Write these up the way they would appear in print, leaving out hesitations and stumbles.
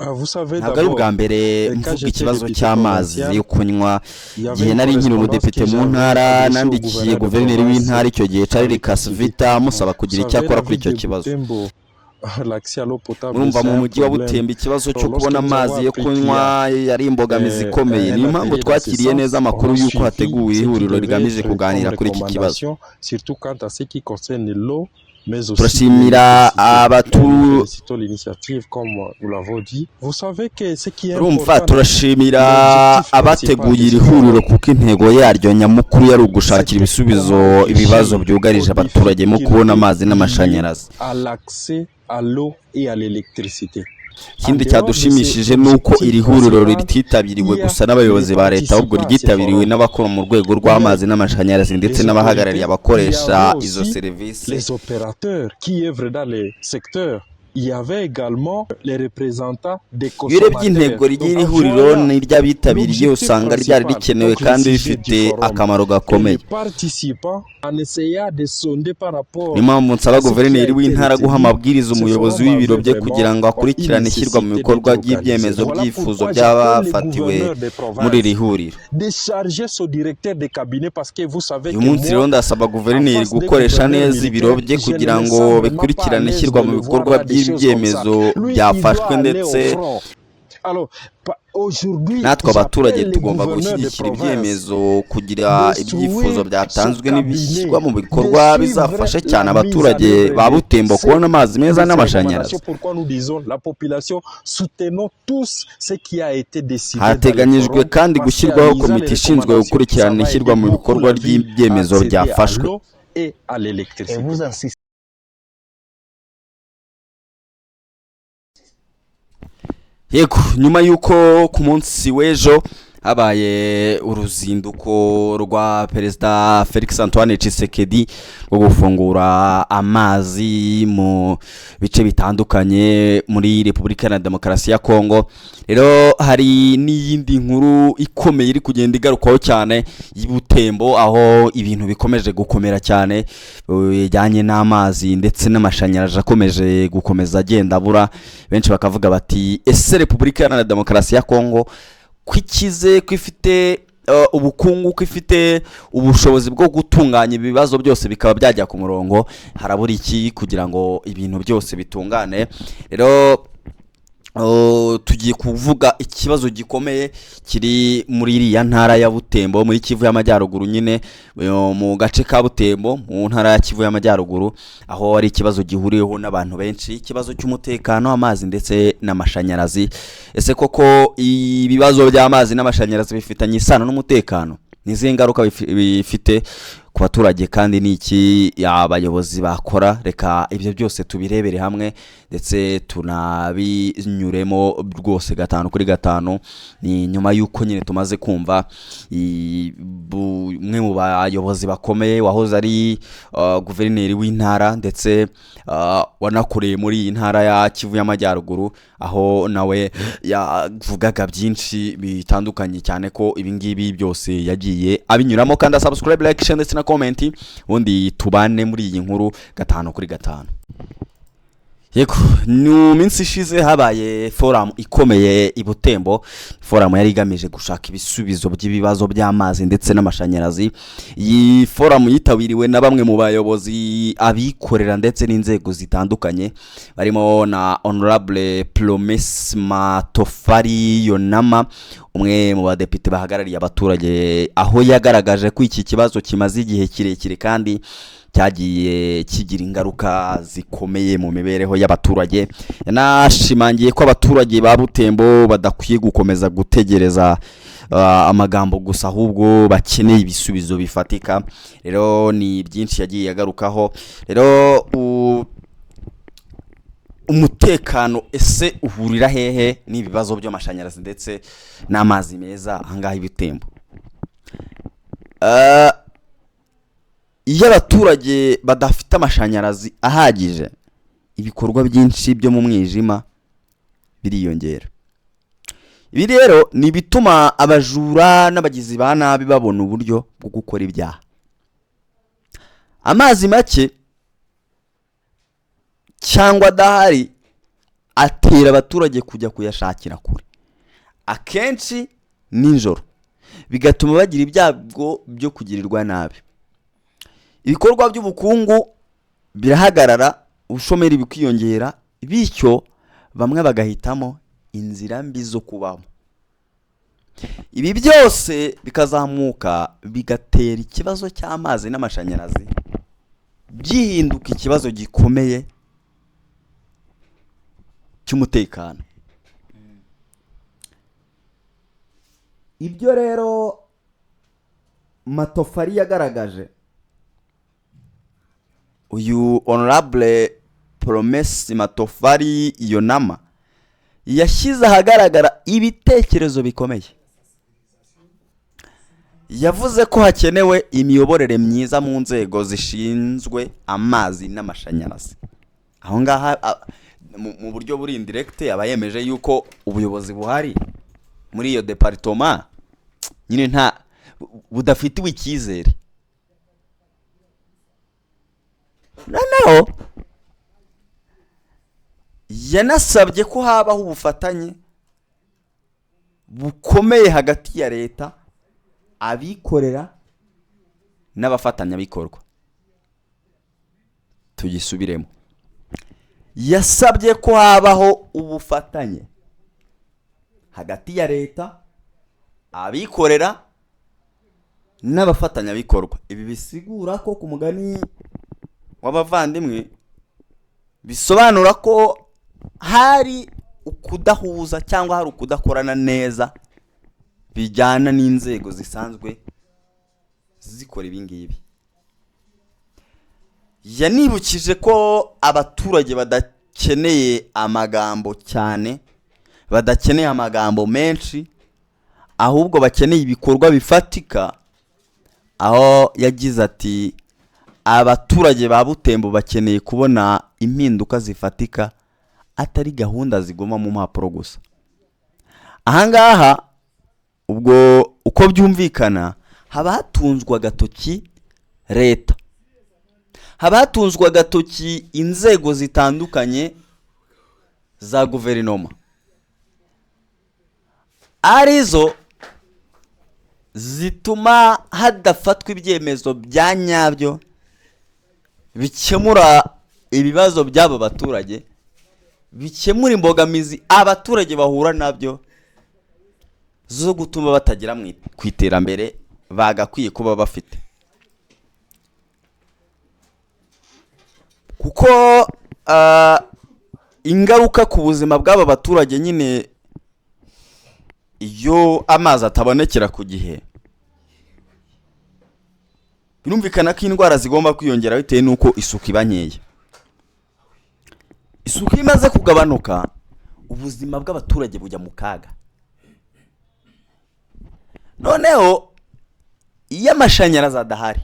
Ntabwo ari ubwa mbere mvuga ikibazo cy'amazi yo kunywa. Igihe nari nkiri umudepite mu ntara, nandikiye guverineri w'intara icyo gihe, Charles Kasivita, musaba kugira icyo akora kuri icyo kibazo. Urumva, mu mujyi wa Butembo ikibazo cyo kubona amazi yo kunywa yari imbogamizi ikomeye. Niyo mpamvu twakiriye neza amakuru y'uko hateguwe ihuriro rigamije kuganira kuri iki kibazo. Turashimira abatu Urumva, turashimira abateguye iri huriro kuko intego yaryo nyamukuru yari ugushakira ibisubizo ibibazo byugarije abaturage mu kubona amazi n'amashanyarazi. Ikindi cyadushimishije ni uko iri huriro rititabiriwe gusa n'abayobozi ba leta, ahubwo ryitabiriwe n'abakora mu rwego rw'amazi n'amashanyarazi ndetse n'abahagarariye abakoresha izo serivisi. Les opérateurs qui œuvrent dans les secteurs. Il y avait également les représentants des Iyo urebye intego ry'iri huriro n'iry'abitabiriye, usanga ryari rikenewe kandi rifite akamaro gakomeye. Niyo mpamvu nsaba guverineri w'intara guha amabwiriza umuyobozi w'ibiro bye kugira ngo akurikirane ishyirwa mu bikorwa ry'ibyemezo byifuzo by'abafatiwe muri iri huriro. Uyu munsi rero ndasaba guverineri gukoresha neza ibiro bye kugira ngo bikurikirane ishyirwa mu bikorwa by'ibyemezo byafashwe, ndetse natwe abaturage tugomba gushyigikira ibyemezo kugira ibyifuzo byatanzwe n'ibishyirwa mu bikorwa bizafasha cyane abaturage ba Butembo kubona amazi meza n'amashanyarazi. Hateganyijwe kandi gushyirwaho komite ishinzwe gukurikirana ishyirwa mu bikorwa ry'ibyemezo byafashwe. Yego, nyuma y'uko ku munsi w'ejo habaye uruzinduko rwa Perezida Felix Antoine Tshisekedi rwo gufungura amazi mu bice bitandukanye muri Repubulika Iharanira Demokarasi ya Kongo, rero hari n'iyindi nkuru ikomeye iri kugenda igarukwaho cyane y'Ibutembo, aho ibintu bikomeje gukomera cyane bijyanye n'amazi ndetse n'amashanyarazi akomeje gukomeza agenda abura. Benshi bakavuga bati: "Ese Repubulika Iharanira Demokarasi ya Kongo ko ikize, ko ifite ubukungu, ko ifite ubushobozi bwo gutunganya ibibazo byose bikaba byajya ku murongo, harabura iki kugira ngo ibintu byose bitungane?" Rero tugiye kuvuga ikibazo gikomeye kiri muri iriya ntara ya Butembo, muri Kivu y'Amajyaruguru nyine, mu gace ka Butembo mu ntara ya Kivu y'Amajyaruguru, aho ari ikibazo gihuriweho n'abantu benshi, ikibazo cy'umutekano, amazi ndetse n'amashanyarazi. Ese koko ibibazo by'amazi n'amashanyarazi bifitanye isano n'umutekano? Ni izihe ngaruka bifite ku baturage, kandi ni iki abayobozi bakora? Reka ibyo byose tubirebere hamwe ndetse tunabinyuremo rwose gatanu kuri gatanu. Ni nyuma y'uko nyine tumaze kumva umwe mu bayobozi bakomeye wahoze ari guverineri w'intara ndetse wanakoreye muri iyi ntara ya Kivu y'Amajyaruguru, aho nawe yavugaga byinshi bitandukanye, cyane ko ibi ngibi byose yagiye abinyuramo. Kandi subscribe, like, share ndetse na comment, ubundi tubane muri iyi nkuru gatanu kuri gatanu. Yego, mu minsi ishize habaye forum ikomeye i Butembo, forum yari igamije gushaka ibisubizo by'ibibazo by'amazi ndetse n'amashanyarazi. Iyi forum yitabiriwe na bamwe mu bayobozi, abikorera ndetse n'inzego zitandukanye, barimo na Honorable Promesse Matofari Yonama, umwe mu badepite bahagarariye abaturage, aho yagaragaje ko iki kibazo kimaze igihe kirekire kandi cyagiye kigira ingaruka zikomeye mu mibereho y'abaturage. Yanashimangiye ko abaturage ba Butembo badakwiye gukomeza gutegereza amagambo gusa, ahubwo bakeneye ibisubizo bifatika. Rero ni byinshi yagiye agarukaho. Rero umutekano ese uhurira hehe n'ibibazo by'amashanyarazi ndetse n'amazi meza ahangaha i Butembo? Iyo abaturage badafite amashanyarazi ahagije, ibikorwa byinshi byo mu mwijima biriyongera. Ibi rero ni ibituma abajura n'abagizi ba nabi babona uburyo bwo gukora ibyaha. Amazi make cyangwa adahari Atera abaturage kujya kuyashakira kure, akenshi nijoro, bigatuma bagira ibyago byo kugirirwa nabi. Ibikorwa by'ubukungu birahagarara, ubushomeri bukiyongera, bityo bamwe bagahitamo inzira mbi zo kubamo. Ibi byose bikazamuka bigatera ikibazo cy'amazi n'amashanyarazi, gihinduka ikibazo gikomeye cy'umutekano. Ibyo rero Matofari yagaragaje, uyu Honorable Promesse Matofari Yonama yashyize ahagaragara ibitekerezo bikomeye. Yavuze ko hakenewe imiyoborere myiza mu nzego zishinzwe amazi n'amashanyarazi. Aho ngaha mu buryo buri indirect aba yemeje yuko ubuyobozi buhari muri iyo département nyine nta budafitiwe icyizere. Noneho yanasabye ko habaho ubufatanye bukomeye hagati ya leta, abikorera n'abafatanyabikorwa. Tugisubiremo, yasabye ko habaho ubufatanye hagati ya leta, abikorera n'abafatanyabikorwa. Ibi bisigura ko, ku mugani w'abavandimwe, bisobanura ko hari ukudahuza cyangwa hari ukudakorana neza bijyana n'inzego zisanzwe zikora ibi ngibi. Yanibukije ko abaturage badakeneye amagambo cyane, badakeneye amagambo menshi, ahubwo bakeneye ibikorwa bifatika, aho yagize ati: "Abaturage ba Butembo bakeneye kubona impinduka zifatika, atari gahunda ziguma mu mpapuro gusa." Ahangaha ubwo uko byumvikana, haba hatunzwe agatoki leta, haba hatunzwe agatoki inzego zitandukanye za guverinoma, arizo zituma hadafatwa ibyemezo bya nyabyo bikemura ibibazo by'aba baturage, bikemura imbogamizi abaturage bahura nabyo zo gutuma batagera ku iterambere bagakwiye kuba bafite. Kuko ingaruka ku buzima bw'aba baturage nyine, iyo amazi atabonekera ku gihe, birumvikana ko indwara zigomba kwiyongera bitewe n'uko isuku iba nkeya. Isuku iyo imaze kugabanuka, ubuzima bw'abaturage bujya mu kaga. Noneho iyo amashanyarazi adahari,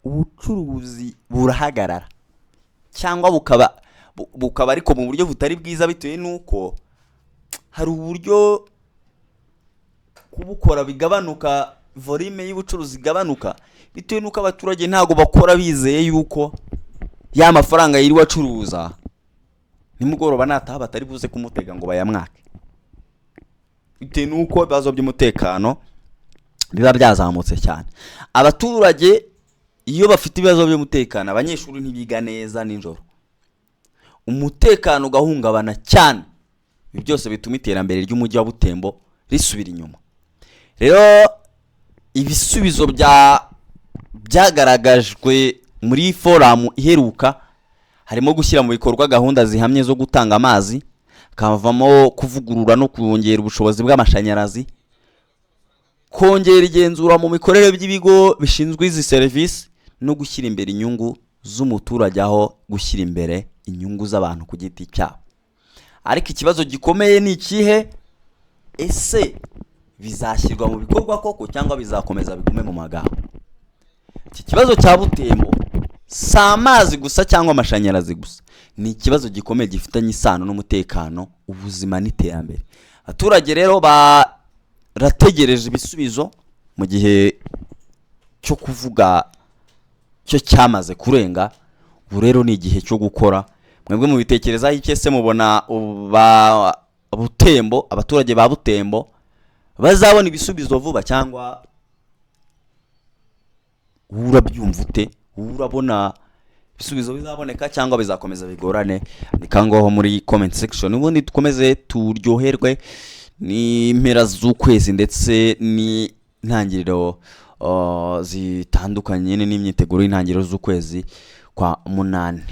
ubucuruzi burahagarara cyangwa bukaba ariko mu buryo butari bwiza, bitewe n'uko hari uburyo kubukora bigabanuka, volume y'ubucuruzi igabanuka, bitewe n'uko abaturage ntabwo bakora bizeye yuko ya mafaranga yiriwe acuruza nimugoroba nataha batari buze kumutega ngo bayamwake, bitewe n'uko ibibazo by'umutekano biba byazamutse cyane. Abaturage iyo bafite ibibazo by'umutekano, abanyeshuri ntibiga neza nijoro, umutekano ugahungabana cyane. Ibi byose bituma iterambere ry'umujyi wa Butembo risubira inyuma. Rero ibisubizo byagaragajwe muri forum iheruka harimo gushyira mu bikorwa gahunda zihamye zo gutanga amazi, hakavamo kuvugurura no kongera ubushobozi bw'amashanyarazi, kongera igenzura mu mikorere by'ibigo bishinzwe izi serivisi, no gushyira imbere inyungu z'umuturage aho gushyira imbere inyungu z'abantu ku giti cyabo. Ariko ikibazo gikomeye ni ikihe? Ese bizashyirwa mu bikorwa koko, cyangwa bizakomeza bigume mu magambo? Iki kibazo cya Butembo si amazi gusa cyangwa amashanyarazi gusa, ni ikibazo gikomeye gifitanye isano n'umutekano, ubuzima n'iterambere. Abaturage rero barategereje ibisubizo mu gihe cyo kuvuga cyo cyamaze kurenga. Ubu rero ni igihe cyo gukora. Mwebwe mubitekerezaho iki? Ese mubona ba Butembo, abaturage ba Butembo bazabona ibisubizo vuba, cyangwa wowe urabyumva ute? Wowe urabona ibisubizo bizaboneka cyangwa bizakomeza bigorane? Ni kangaho muri comment section, ubundi dukomeze turyoherwe n'impera z'ukwezi ndetse n'intangiriro zitandukanye n'imyiteguro y'intangiriro z'ukwezi kwa munani.